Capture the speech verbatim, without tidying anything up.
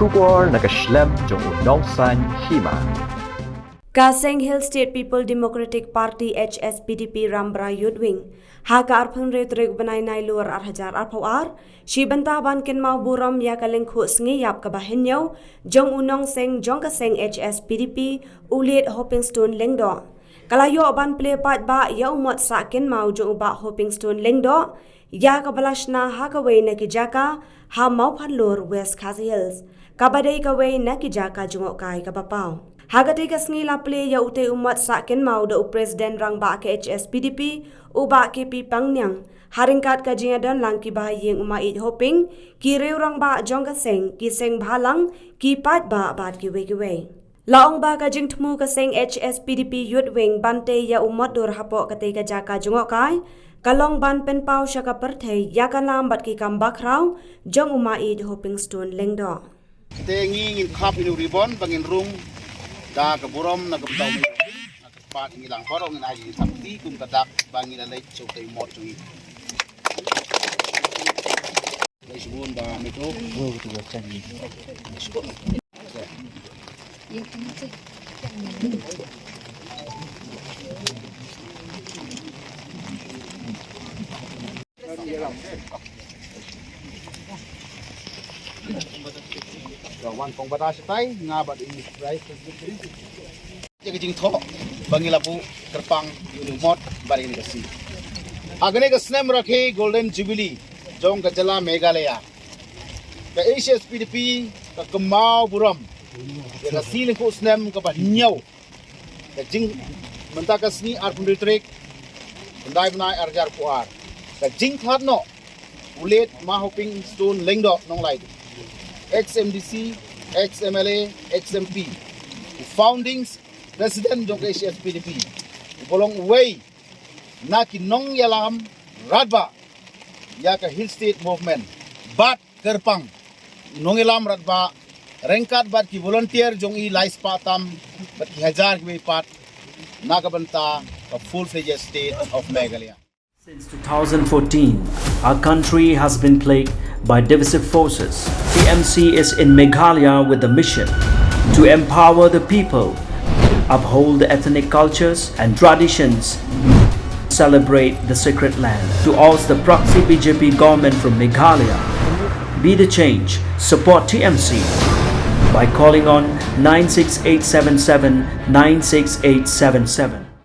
Khubor na ka shlem jong u Nongsaiñ Hima. Ka Seng Hill State People Democratic Party, H S P D P, Rambrai Youth Wing, ha ka arphew tarik bnai Nailur ar hajar arphew ar, shi bynta ban kynmaw burom ïa ka lyngkhuh sngi ïap kaba hynñiew jong u nongseng jong ka seng H S P D P, u Late Hopingstone Lyngdoh. Ka la ïoh ban plie paidbah ïa u mot sah kynmaw jong u Bah Hopingstone Lyngdoh ïa kaba la shna ha kawei na ki jaka ha Mawphanlur, West Khasi Hills, kaba dei kawei na ki jaka jngohkai kaba paw. Ha katei ka sngi la plie ïa utei u mot sah kynmaw da u President Rangbah ka H S P D P, u Bah K P Pangniang, ha ryngkat ka jingïadon lang kiba ha ïing u Maieit Hoping, ki riew rangbah jong ka seng, ki seng bhalang, ki paidbah bad kiwei kiwei. La ong ba ka jingthmu ka seng H S P D P Youth Wing ban tei ïa u mot dur hapoh katei ka jaka jngohkai ka long ban pynpaw sha ka pyrthei ïa ka nam bad ki kam bakhraw jong u Maieit Hopingstone Lyngdoh. Te ngi ngin khap ïa u ribbon ba ngin rung da ka burom na ka bynta u Maieit Hoping, na ka kyrpad ngi lang baroh ngin ai ïa ka sakti kum ka dak ba ngi la leit sha utei u mot jong ngi. Leit shibun Bah Mito. Wan kong bata shatai nga bad ini. Ïa ka jingthoh ba ngi la buh kyrpang ïa u mot bad ïa ka sngi. Ha kane ka snem rakhe Golden Jubilee jong ka jylla Meghalaya, ka H S P D P ka kynmaw burom ïa ka sngi lyngkhuh snem kaba hynñiew, ka jing, mynta ka sngi arphew tarik, khyndai bnai ar hajar arphew ar, ka jingthaw noh u Late Ma Hopingstone Lyngdoh Nonglait, ex M D C, ex M L A, ex M P, u founding president jong ka H S P D P, uba long uwei na ki nongïalam radbah ïa ka Hill State Movement, bad kyrpang nongïalam radbah ryngkat bad ki volunteer jong i lai spah tam bad ki hajar kiwei pat na ka bynta ka full-fledged state of Meghalaya. Since two thousand fourteen, our country has been plagued by divisive forces. T M C is in Meghalaya with the mission to empower the people, uphold the ethnic cultures and traditions, celebrate the sacred land. To oust the proxy B J P government from Meghalaya, be the change, support T M C by calling on nine six eight seven seven nine six eight seven seven.